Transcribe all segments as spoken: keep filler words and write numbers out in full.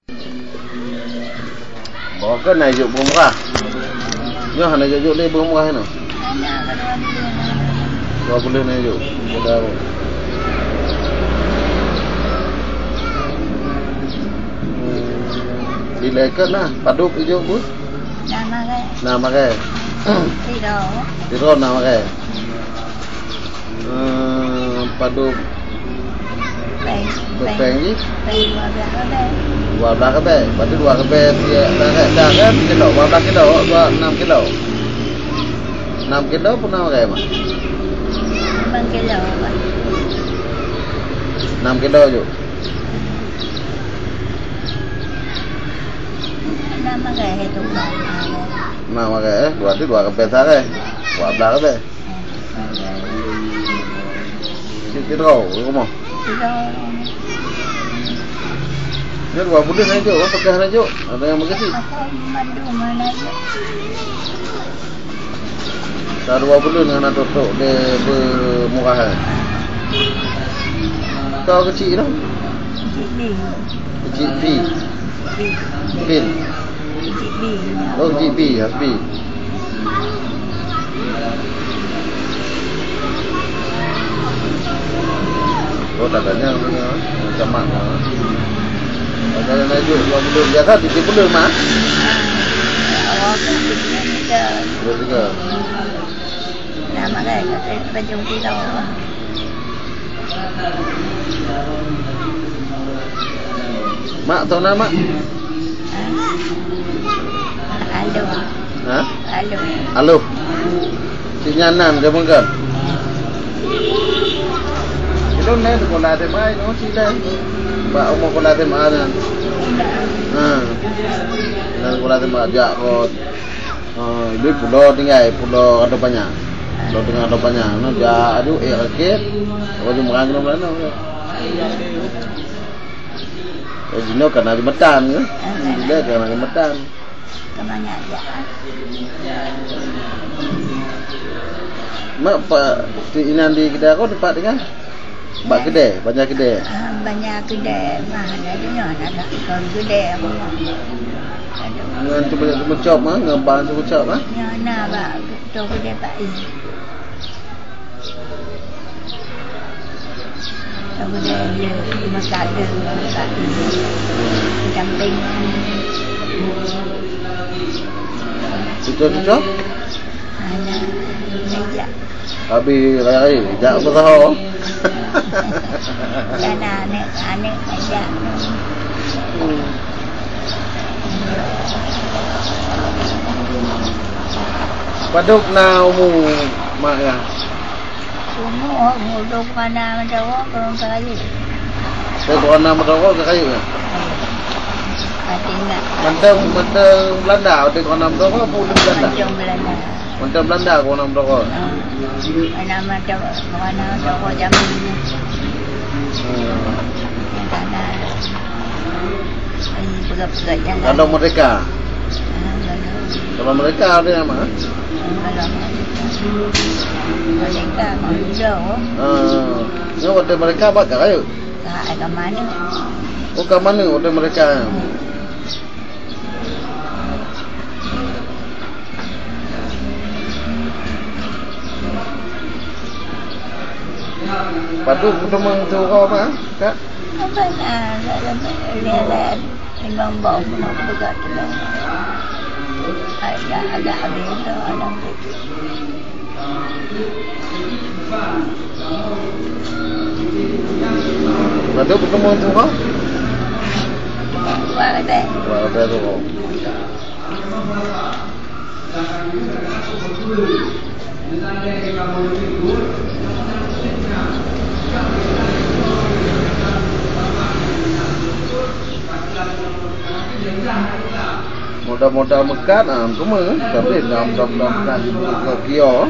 Boh keuh na jok beumeurah. Nyoe hana jok-jok lé beumeurah nyoe. Dua puluh na jok. Bila ikot na, padub ijok beuh? Na makai. Na makai. Sidroe. Sidroe na makai. Eh, padub pèng, pèng jih? Pèng dua blah ribèe. Dua blah ribèe. Berarti dua ribèe tiep dah, dah kan kilo, dua blah kilo, dua, enam kilo. Enam kilo pun enam ribèe, Mak? Enam kilo, Pak. Enam kilo ju. Enam ribèe tu, Pak. Enam ribèe, eh? Berarti dua ribèe sehari. Dua blah ribèe. Cit sidroe rumoh. Sidroe. Nyoe dua buleuen na jok, pakai na jok. Ada nyang meukeusut. Pakai mandum na jok. Ka dua buleuen hana trok-trok di beumeurah, eh. Ka keuchik tu? Keuchik ni. Keuchik pi. Pi. Pin. G B. Oh, G B, H B. Oh, dah tanya, tanya. Macam mana? Ada yang naik dua puluh, biasa tiga puluh, Mak. Ah, awak tu tiga puluh tiga. Dua tiga. Nama dia? Kata Tanjung Tilo. Mak, soe nan, Mak? Aluh. Ha? Aluh. Aluh. Cit nyan nan, ka meukeun? Ilôn nyan sekolah S M A, ilôn cit nyan. Bak umu sekolah S M A nyan. Ha. Nan sekolah S M A jak kot. Ah, di pulo tinggai, pulo Rado Panyang. Pulo tinggai Rado Panyang. Nah, jak aju, eh, rakit. Apa jumpa kena mana? Eh, jinoe kana jembatan ke? Bila kana jembatan? Kemana aja? Mak, pa, di inan di kedai kau tempat tinggal? Bak keudè, banja keudè. Ah, banja keudè mah, na di nyoe na dak kon keudè apa mah. Aduh. Ngon tu banyak tu meucop, ah, ngon ban tu meucop, ah. Nyoe na bak tu keudè Pak I. Tu keudè dia, masa tu Pak I. Samping. Sudah, sudah? Ada meja. Habis raya-raya, jak peusaho. Kana aneuk, aneuk jak. Hmm. Padub na umu mak ya? Umu, umu dua puluh enam meudoa, kurang kali. Dua puluh enam meudoa ke kayu ya? Pati ingat. Mantong, mantong Belanda, dua puluh enam meudoa, apa ulun Belanda? Mantong Belanda. Mantong Belanda, dua puluh enam meudoa. Ah. Nama tu, warna toko jamin. Hmm. Yang sana, ini pegat-pegat jalan. Kalau merdeka? Ah, kalau. Kalau merdeka ada nama? Kalau merdeka, merdeka, kalau hijau. Ah, ni waktu merdeka bak kat kayu? Kat, kat mana? Oh, kat mana waktu merdeka? Hmm. Padub teuma tu kau apa, Kak? Apa na, nak dapat lihat limong bau nak peugah tu. Agak, agak habis tu, ada. Padub teuma tu kau? Dua kata. Dua kata tu kau. Modal-modal meukat, ah, cuma, tapi dalam, dalam, dalam meukat juga kio.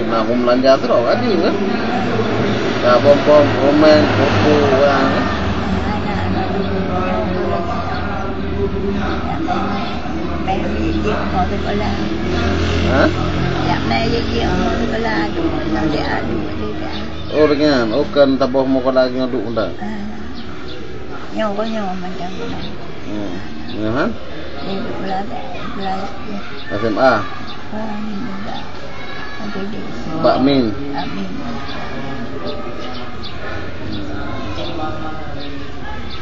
Nah, aku belanja terus, kan, juga. Dah bom-bom, komen, kumpul orang. Ha? Oh, ringan. Oh, kan taboh mokola ngaduk dah. Nyoe, nyoe macam mana? Hmm. Nyoe, ha? Di bela-, bela-, S M A? Oh, ini juga. Ada di Bak Min. Bak Min. Hmm.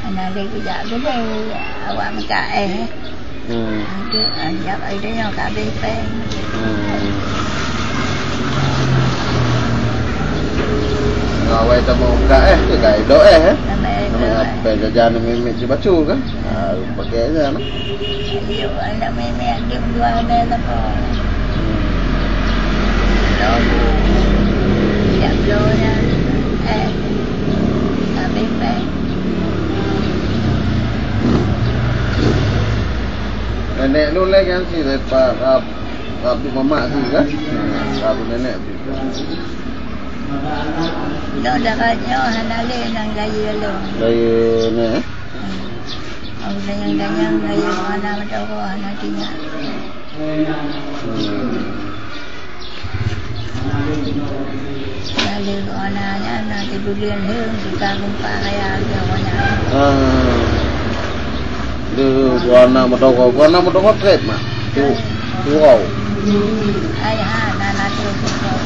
Anak dia kejak gede, awak minta eh. Hmm. Ada, ajak ai dia nyoe ka habéh péng. Hmm. Awai tamong ka eh, tu ka idok eh, eh. Sampai Sampai idok, eh. Apa jajan miet-miet di bacu kan? Ha, pakai aja nah. Ayo, anak miet-miet di dua mil apa? Hmm. Lalu, tidak belum ya. Eh, habéh péng. Nenek lu lagi kan si lepas rap, rap di mamak tu kan? Rap di nenek tu kan? Nyoe darat nyoe hana lé nyang rayeuk lôn. Rayeuk nyoe, eh? Hmm. Awak nyang ganyang rayeuk hana meudoro hana tinggai. Hmm. Lalu guna nyan na di buleuen lheueh, buka gumpa raya lheueh awak nyan. Ah. Lheueh guna meudoro, guna meudoro trép mak. Tu, tu rau. Ai ha, na, na tu, tu rau.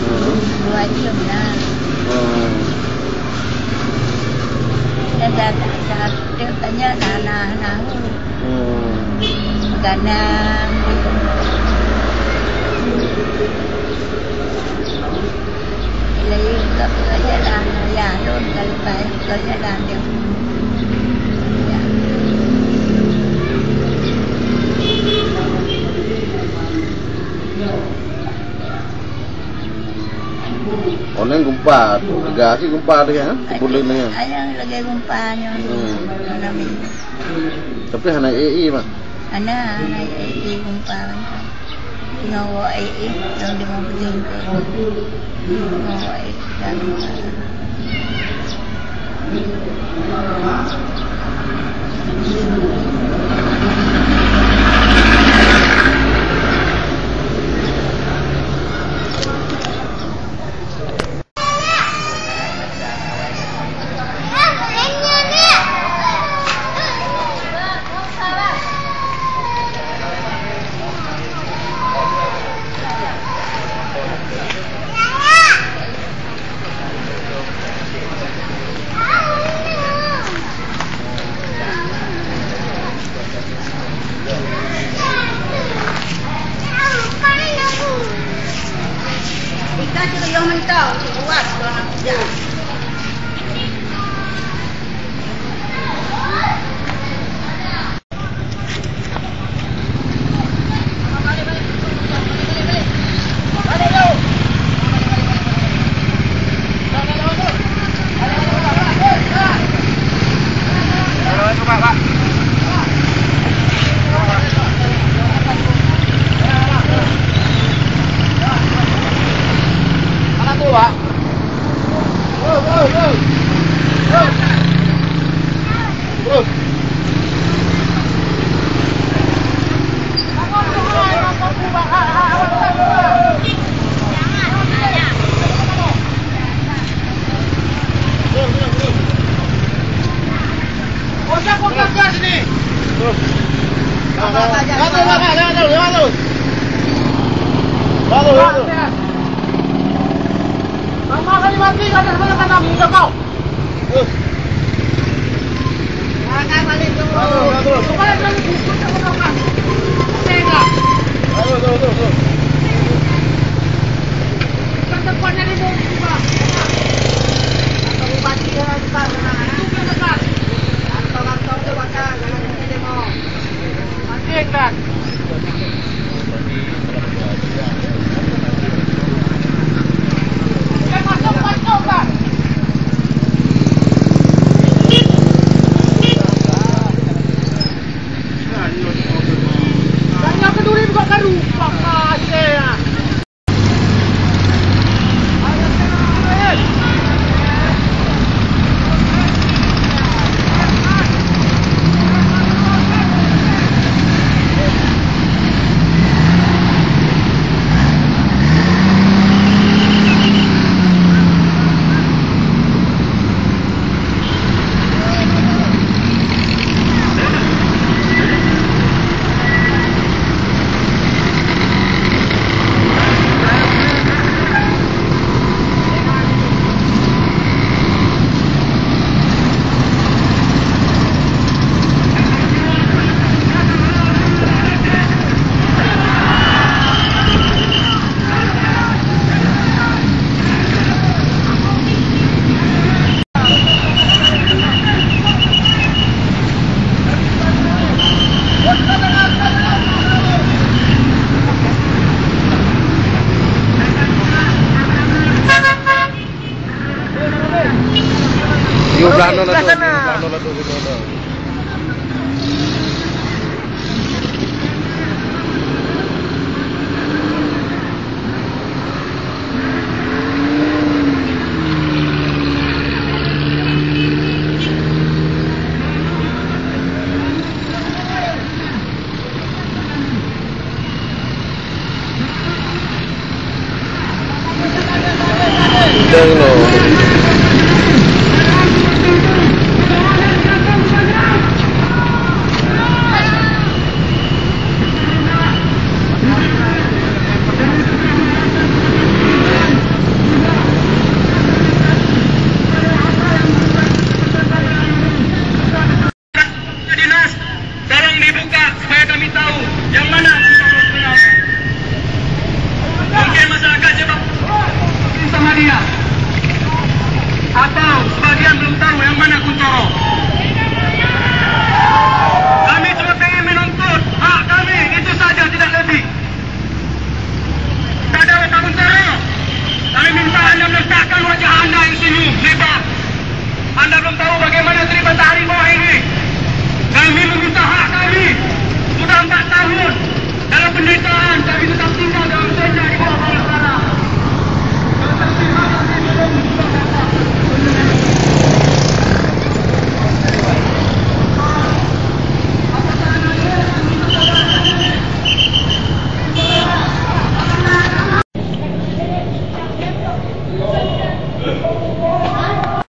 Hmm. Dua jam na. Hmm. Dan dah, dah, dah, dah tanya na, na, na. Hmm. Kadang laju ka peujalan, ya, lôn ka leupah peujalan dia. Ya. Oh, nyan gumpa, tiga si gumpa tu ya, ha? Buleuen nyan. Ayang lagèe gumpa nyoe. Hmm. Nami. Tapi hana ék-ék, Mak. Hana, hana ék-ék gumpa. Nyoe wak ék-ék, tahun lima puluh ke. Nyoe wak ék-ék. Dibuka supaya kami tahu yang mana